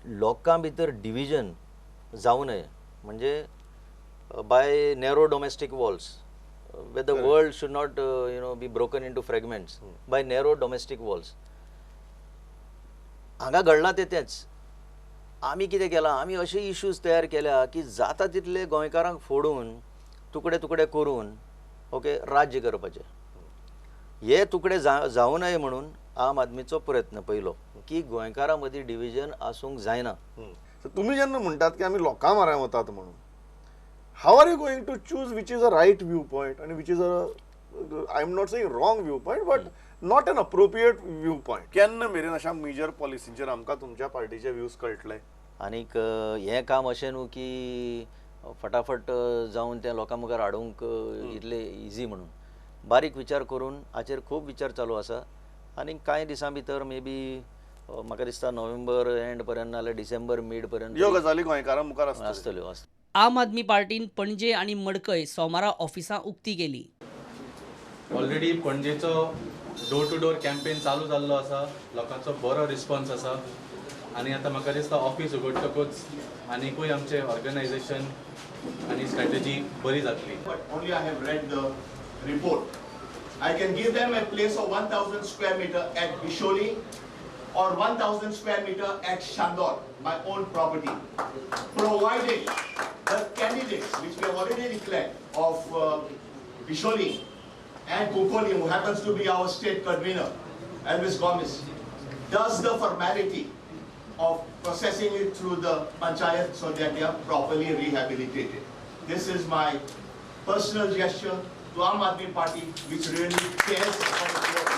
लोकां भितर डिविजन जावं नये, म्हणजे by narrow domestic walls, where the world should not be broken into fragments by narrow domestic walls. हांगा घडलां तें तेंच. आमी कितें केलां, आमी अशे इश्यूज तयार केल्या की जाता तितले गोंयकारांक फोडून तुकडे तुकडे करून, ओके, राज्य करपाचें. हे तुकडे जावं नये म्हणून आम आदमीचो प्रयत्न पयलो की गोंयकारां मदीं डिविजन आसूंक जायना. सो तुमी जेन्ना म्हणटात की आमी लोकां म्हऱ्यान वतात म्हणून, how are you going to choose which is a right view point आनी which is a, I am not saying wrong view point, but not an appropriate view point? केन्ना मेरेन अशा मेजर पॉलिसींचेर आमकां तुमच्या पार्टीचे व्यूज कळटले? आनीक हें काम अशें न्हू की फटाफट जावन तें लोकां मुखार हाडूंक इतलें इजी म्हणून. बारीक विचार करून हाचेर खूब विचार चालू आसा आनी कांय दिसां भितर, मे बी म्हाका दिसता नोव्हेंबर एंड पर्यंत नाल्यार डिसेंबर मीड पर्यंत ह्यो गजाली गोंयकारां मुखार आसतल्यो. आसतल्यो. आम आदमी पार्टीन पणजे आनी मडकय सोमारा ऑफिसां उक्ती केली. ऑलरेडी पणजेचो डोर टू डोर कॅम्पेन चालू जाल्लो आसा. लोकांचो बरो रिस्पॉन्स आसा आनी आतां म्हाका दिसता ऑफीस उगडटकूच आनिकूय आमचें ऑर्गनायझेशन आनी स्ट्रॅटेजी बरी जातली. But only I have read the report. I can give them a place of 1000 square meter at Bisholi or 1000 square meter at Shandor, my own property, provided the candidates, which we have already declared, of Bisholi and Kukoli, who happens to be our state convener, Elvis Gomes, does the formality of processing it through the panchayat so that they are properly rehabilitated. This is my personal gesture to Aam Aadmi Party, which really cares for the poor.